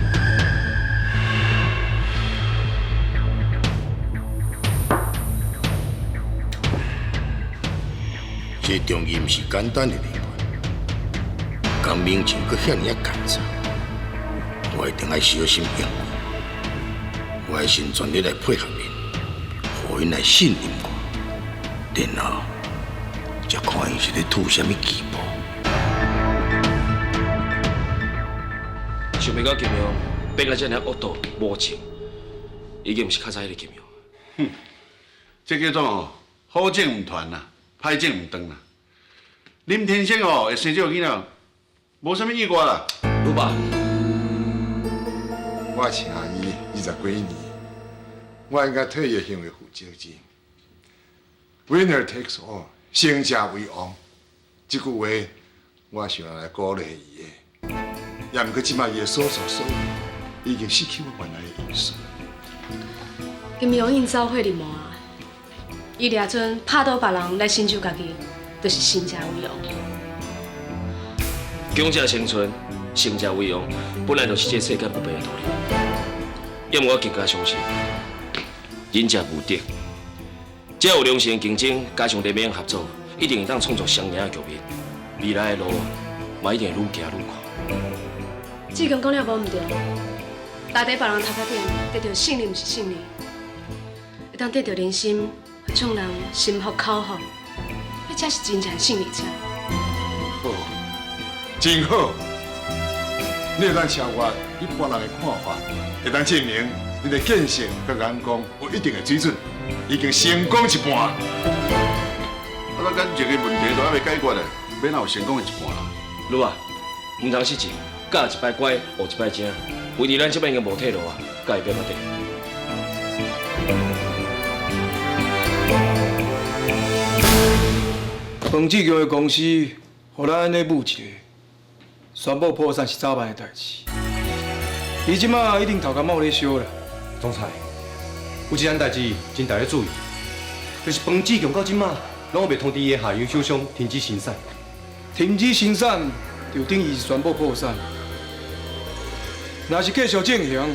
这中医毋是简单的离婚，江明静阁遐尔仔艰苦，我一定爱小心应付。我爱尽全力来配合𪜶，予𪜶来信任我，然后才看𪜶是咧吐啥物气泡。想袂到金庸变到遮尔恶毒无情，已经毋是较早彼个金庸。哼，这叫做哦，好景毋传啦，歹景毋断啦。林天生哦，会生这个囡仔，无啥物意外啦。鲁爸，我请伊20几年，我应该替伊行为负责任。Winner takes all，胜者为王。这句话，我想来鼓励伊的。也毋过这摆伊的所作所为，已经失去我原来的意思。金庸已经走火入魔啊！伊掠准拍倒别人来成就家己，就是胜者为王。强者生存，胜者为王，本来就是这世间不变的道理。要毋我更加相信，仁者无敌。只要有良性竞争，加上联盟合作，一定会当创造双赢的局面。未来的路嘛一定会愈行愈宽。志强讲了无毋对，大伫别人头壳顶得到胜利，毋是胜利，会当得到人心，予众人心服口服，彼才是真正的胜利者。好，真好，你会当超越一般人的看法，会当证明你的见识佮眼光有一定的水准，已经成功一半。啊，咱感情的问题都还袂解决咧，欲哪有成功的一半啦？女啊，毋通失志，教一摆乖，学一摆精。为伫咱这摆已经无退路啊，佮伊变到底。彭志强的公司，予咱按呢舞一个，宣布破产是早晚的代志。伊这马一定头壳冒咧烧啦。总裁，有一件代志真值得注意，就是彭志强到这马拢未通知伊的下游厂商停止生产。停止生產，就等於是宣布破產。若是繼續進行，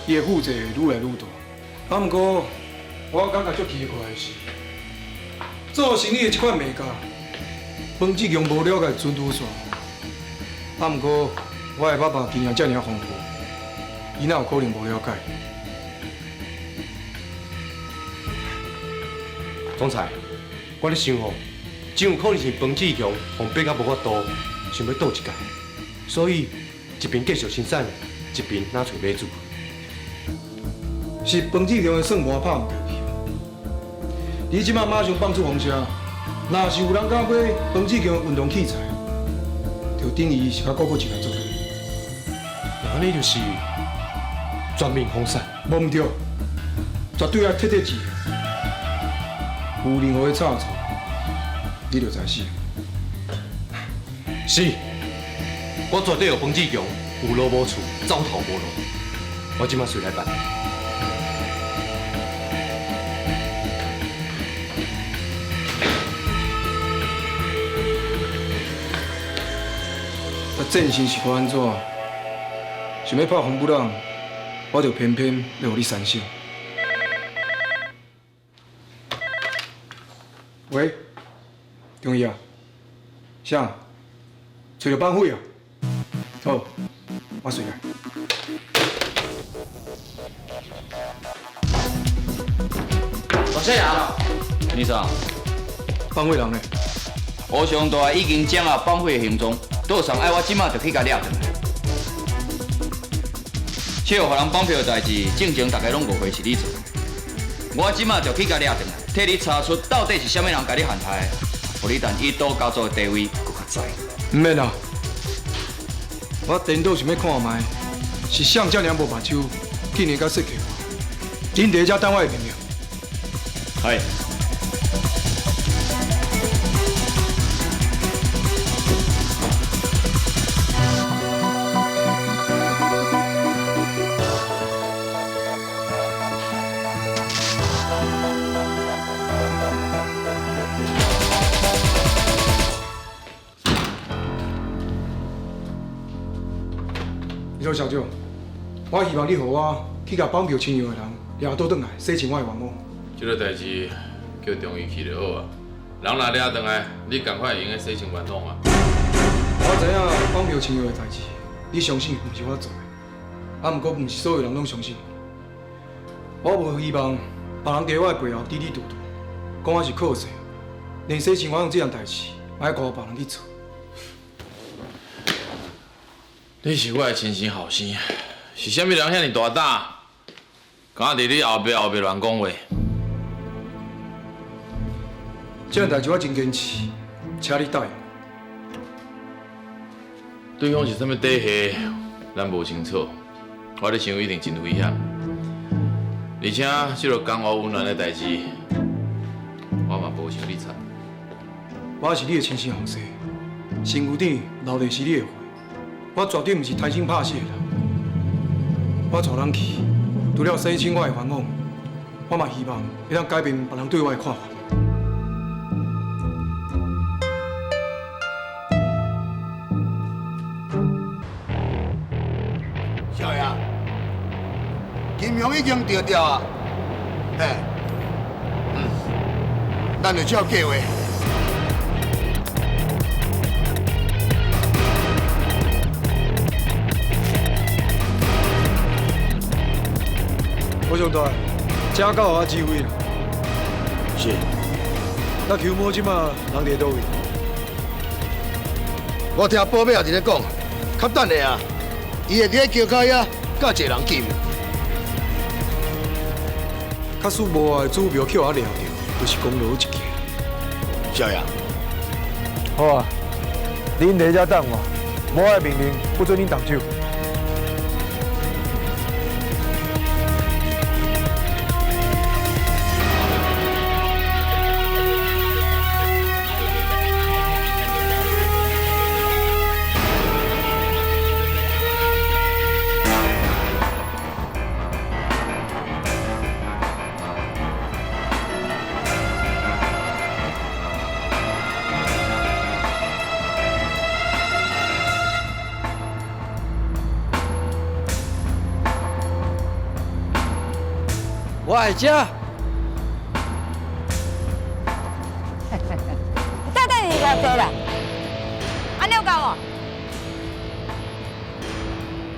伊的負債會愈來愈大。啊，毋過我感覺足奇怪的是，做生意的這款眉角，彭志強無了解准拄煞。啊，毋過我的爸爸經驗遮爾豐富，伊哪有可能無了解？總裁，我咧想吼，真有可能是彭志強予逼甲無法度，想欲賭一屆，所以一邊繼續生產，一邊若揣買主。是彭志強的算盤拍毋著去。你這擺馬上放出風聲，若是有人敢買彭志強的運動器材，就等於是佮股票一來做。那按呢就是全面封殺？無毋對，絕對愛徹底治。有任何的差錯，你就知死。是，我絕對予彭志強有路無厝，走投無路。我這馬隨來辦。啊，戰心是看按怎？想欲拍紅布朗，我就偏偏欲予你三省。喂，中醫啊，啥？揣著綁匪啊？好，我隨來。大細啊，你啥？綁匪人呢？乌上大已經掌握綁匪的行蹤，桌上愛我這馬就去共掠轉來。笑予人綁票的代誌，進前大家攏誤會是你做的。我這馬就去共掠轉來，替你查出到底是啥物人共你陷害，予你陳一刀家族的地位閣較知。毋免啦，我顛倒想欲看覓，是誰遮爾無目睭，竟然敢設計我？恁佇遮等我的命令。係。李小姐，我希望你予我去共綁票親友的人掠倒轉來，洗清我的冤枉。這个代誌叫中醫去就好啊。人若掠轉來，你仝款會用得洗清冤枉啊。我知影綁票親友的代誌，你相信毋是我做的，啊，毋過毋是所有人攏相信。我無希望別人佇我的背後嘀嘀嘟嘟，講我是靠勢，連洗清冤枉這項代誌，嘛愛交予別人去做。你是我的親生後生，是啥物人遐爾大膽，敢佇你後壁後壁亂講話？這項代誌我真堅持，請你答應。對方是啥物底細，咱無清楚。我咧想一定真危險，而且這个江湖溫暖的代誌，我嘛無想你插。我是你的親生後生，身軀頂流的是你的血。我絕對毋是貪生怕死的人。我帶人去，除了洗清我的冤枉，我嘛希望會當改變別人對我的看法。少爺，金庸已經著調啊，嘿，咱就照計劃。吴上大，這交予我指揮啦。是。那邱某這馬人佇佗位？我聽寶貝仔佇咧講，較等下啊，伊會佇咧橋跤遐佮一個人見面。假使無我的主謀去予我掠著，就是功勞一件。少爺。好啊，恁佇遮等我，無我的命令，不准恁動手。我爱食。等等，你偌济啦？按呢有够无？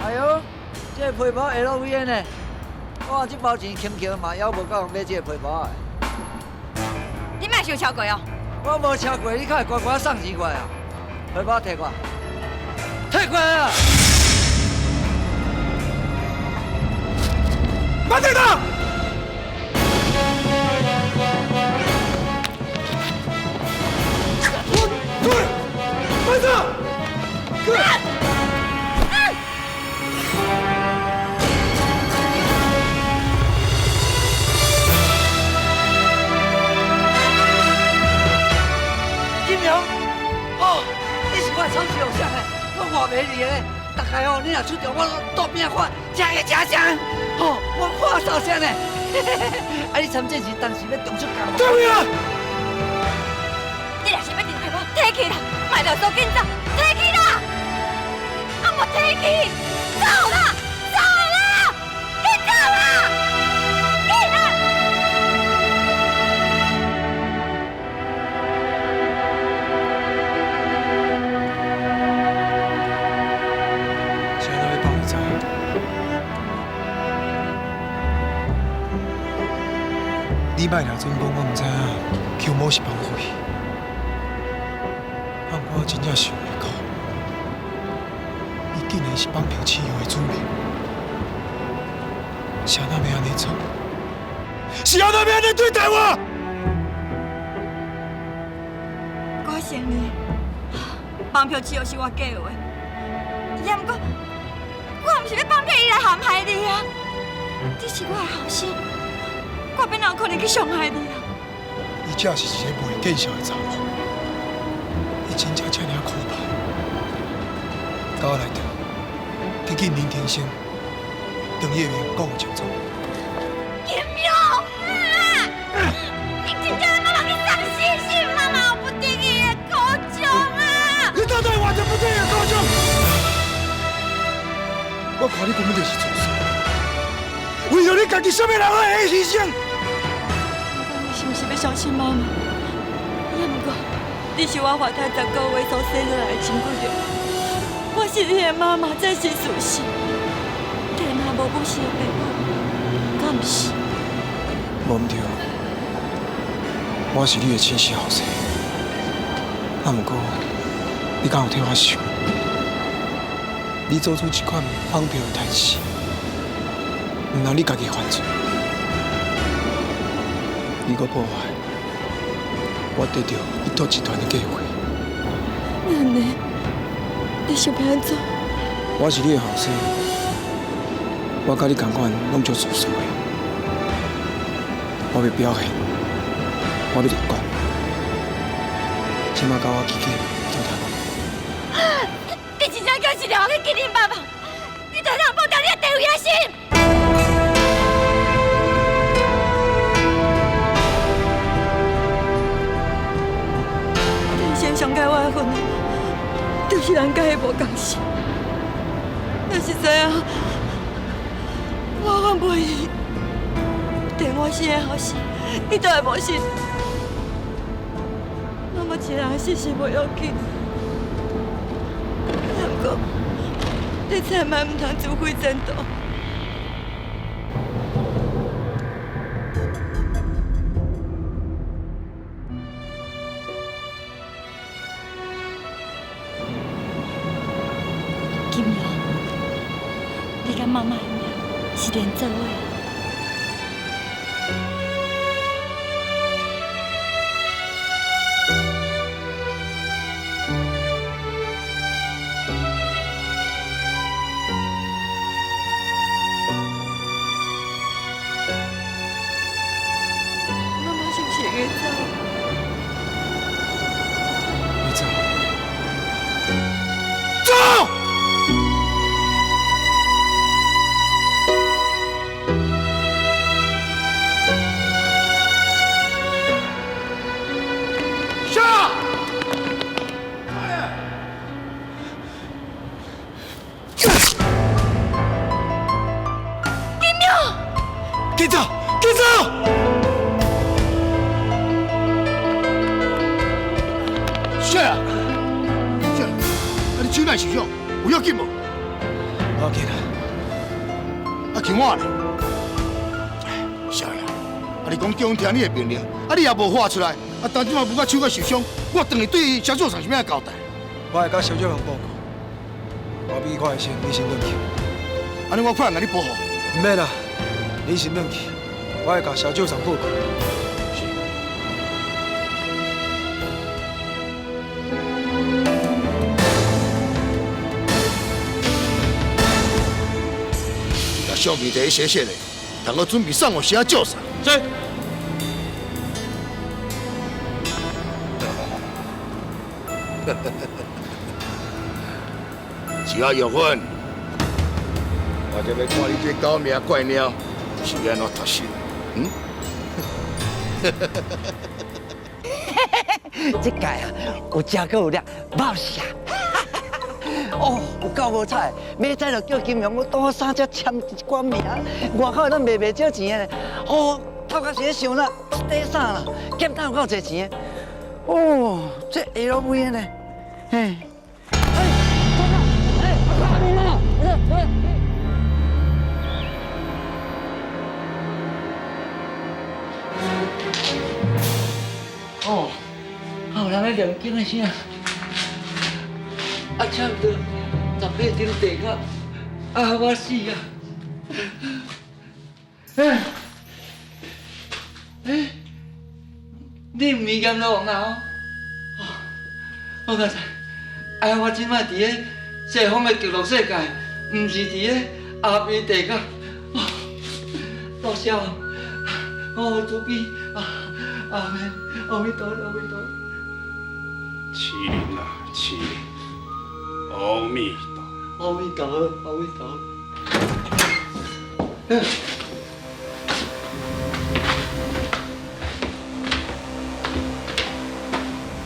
哎呦，这个皮包 LV 的呢，我这包钱轻轻嘛，犹无够买这个皮包的。你莫想超过哦。我无超过，你较会乖乖送钱过来啊？皮包提过来，提过来啊！慢点打！对，慢着！哥。金良，哦，你是我的草是偶像的，我话袂离的，大概哦，你若出场，我倒边看，食个食食，吼，我看到啥呢？啊，你参战时当时欲动出剑？对啊！你若是欲挃皮包，提去啦，莫啰嗦，紧走，提去啦！啊，无提去，走啦，走啦，紧走啦，紧啦！是按怎欲放伊走？你莫掠准讲我毋知影，邱某是绑匪，啊，毋过我真正想袂到，伊竟然是绑票契约的主人，是按怎欲按呢做？是按怎欲按呢对待我？我承认，绑票契约是我计划，也毋过我毋是欲绑票伊来陷害你啊！你是我的后生，我变哪有可能去伤害你啊？伊才是一个袂见笑的查某，伊真正遮尔可怕。佮我来着，去见林天生，当伊的面讲清楚。金勇啊！你真正妈妈去送死，是妈妈有不得已的苦衷啊！你到底活着不得已的苦衷？我看你根本就是自私，为著你家己，啥物人拢会牺牲。你是毋是欲相信妈妈？也毋过，你是我怀胎10个月所生落来的亲骨肉，我是你的妈妈，这是事实。天下无不是的父母，敢毋是？无毋对，我是你的亲生后生。啊，毋过你敢有替我想？你做出这款绑票的代志，毋通你家己犯罪，你阁破坏我得著一托集团的计划。那呢？你想欲按怎？我是你的后生，我佮你仝款，拢足自私的。我欲表现，我欲立功，这马佮我去见周大公。你真正叫一条去见恁爸爸，你就通放掉你的地位和心。天生伤害我的份，就是人佮伊无仝心。若是知影我反背伊，连我生的后生，你都会无信。妈妈一个人死是无要紧，不过你千万毋通自毁前途。金瑶，你佮妈妈的命是连做伙的。妈妈是毋是会走？你走，走！手哪受伤？有要紧无？无要紧啊。啊，像我咧，少爷，啊你讲叫阮听你的命令，啊你也无喊出来，啊当这马母甲手阁受伤，我转去对萧少上是欲按怎交代？我会佮萧少雄报告。我比看医生，你先转去。按呢我派人共你保护。毋免啦，你先转去，我会共萧少上报告。是。把相片摕去写写咧，通好准备送予萧少上。是。只要玉芬，我就欲看你这狗命怪猫是欲按怎脱身，嗯？这届啊，有食阁有掠，冒死啊！哦，有够无彩，明仔载就叫金荣，我拄好三只签一寡名，外口咱卖袂少钱的咧。哦，头壳是咧想啦，一块衫啦，减单有够济钱的。哦，这 LV 呢？嘿。哦，有人咧念经的声，啊，差不多18张地壳，啊，我死啊！哎，哎，你毋是阎罗王啊？哦，我刚才，哎，我这摆伫咧西方的极乐世界，毋是伫咧阿鼻地壳。哦，多谢，我慈悲啊，阿弥，阿弥陀，阿弥陀。麒麟啊，麒麟，阿弥陀，阿弥陀，阿弥陀。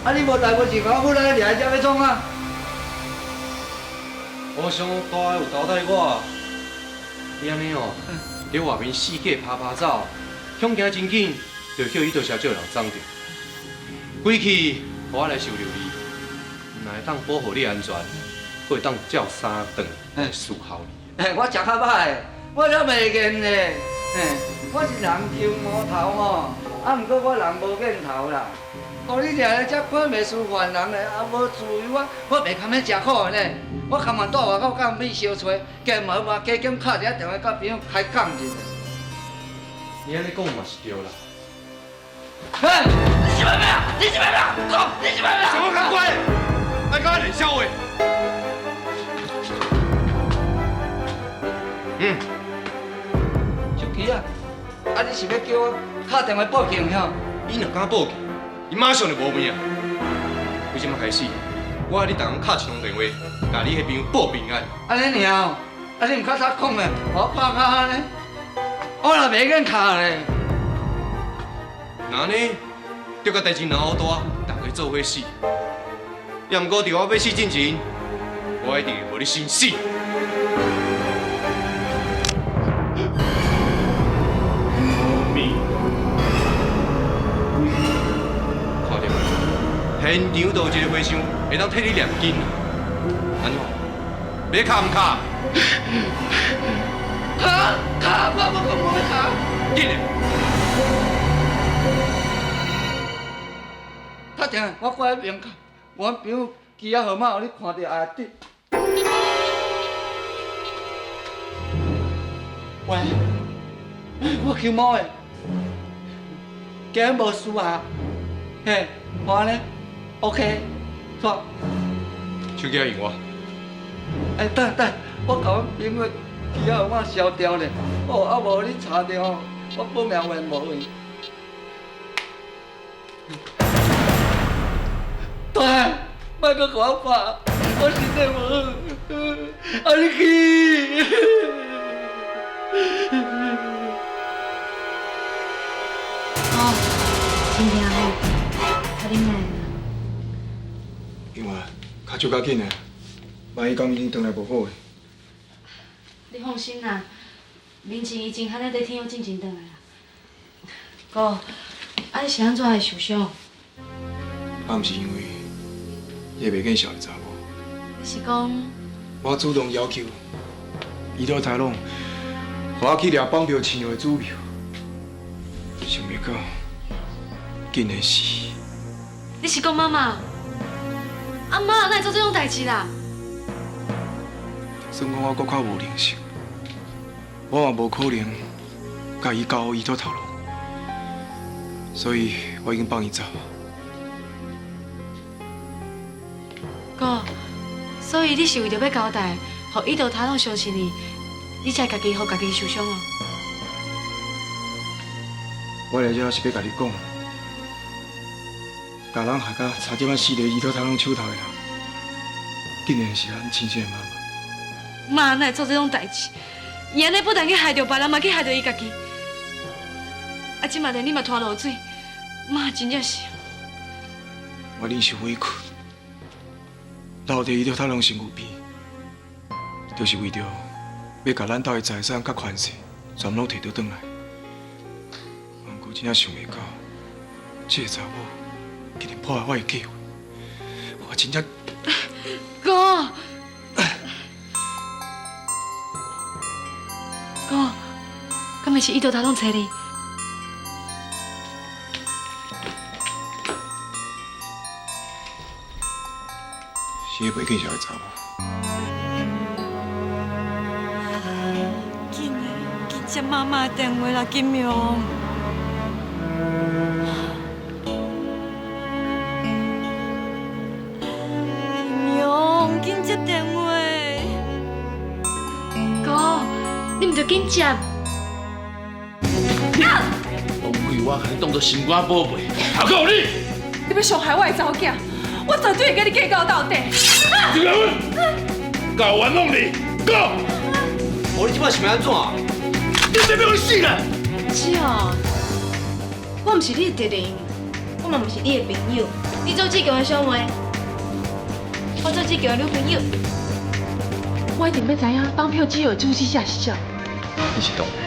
啊！你无代无志，我来掠遮欲创啊？和尚大有交代我，你按呢哦，伫外面四界趴趴走，恐惊真紧，就叫伊多谢少人撞著。归去，予我来收留你，若会当保护你安全，阁会当照三顿来伺候你。我食较歹的，我了袂瘾咧。我是人球魔头吼，啊，毋过我人无瘾头啦。哦，你掠来遮看袂输凡人咧，啊，无自由啊，我袂堪欲食苦的呢。我甘愿住外口共米相揣，加嘛嘛加减敲一下电话，佮朋友开讲一下。你按呢讲嘛是对啦。嘿，你是欲咩啊？你是欲咩啊？讲，你是欲咩啊？什么较乖？爱佮我练笑话。嗯。手机啊，啊，你是欲叫我敲电话报警吼？你若敢报警，伊马上就无命。从这摆开始，我爱你逐工敲一通电话，共你彼朋友报平安。按呢尔哦，啊你毋较早讲咧，我拍较按呢，我若袂瘾敲咧。那呢，就共代志闹大，大家做伙死。也毋过伫我欲死进前，我一定会予你先死。看著无？现场就有一个和尚会当替你念经。按怎？欲敲毋敲？敲敲，我我讲无欲敲。紧嘞！较定，我挂彼边，我朋友机仔号码，予你看著阿弟。喂，我求猫的，今日无事啊？嘿，我呢？OK，错。手机还用我。哎，等等，我共阮朋友机仔号码消掉咧。哦，啊无你查著吼，我报名还无去。大汉，莫阁共我拍，我身体无好，啊你去。哦，真正吼，较忍耐啦。另外，跤手较紧的，万一讲已经转来无好的。你放心啦，明晴已经喊咧伫天佑进前转来啦。哥，啊你是按怎会受伤？啊，毋是因为伊个袂见笑的查某，你是讲？我主動要求伊到台攏，予我去掠綁票市場的主票，想袂到竟然是…… 你是講媽媽？阿媽哪會做這種代誌啦？算講我閣較無靈性，我嘛無可能共伊交予伊做頭路，所以我已經放伊走。哥，所以你是為著欲交代，予伊到頭攏相信你，你才會家己予家己受傷哦。我來這是欲共你講，共人害甲差點仔死佇伊到頭攏手頭的人，竟然是咱親生的媽媽。媽哪會做這種代誌？伊按呢不但去害著別人，嘛去害著伊家己。啊，這馬連你嘛拖落水，媽真正是…… 我忍受委屈，留佇伊到頭攏身軀邊，就是為著欲共咱兜的財產佮權勢全攏提倒轉來。毋過真正想袂到，這個查某竟然破壞我的計劃，我真正…… 哥，哥，敢會是伊到頭攏揣你？是彼袂見笑的查某。緊的，緊接媽媽的電話啦，金勇。金勇，緊接電話。哥，你毋著緊接。王貴，我共你當作心肝寶貝，還閣有你！你欲傷害我的查某囝，我絕對會共你計較到底。陳家文，搞玩弄你，go！無你這擺是欲按怎？你這欲死啦！是哦，我毋是你的敵人，我嘛毋是你的朋友。你做志強的小妹，我做志強的女朋友。我一定欲知影綁票之後的主使者是啥。你是當然，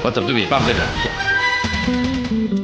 我絕對袂放過你。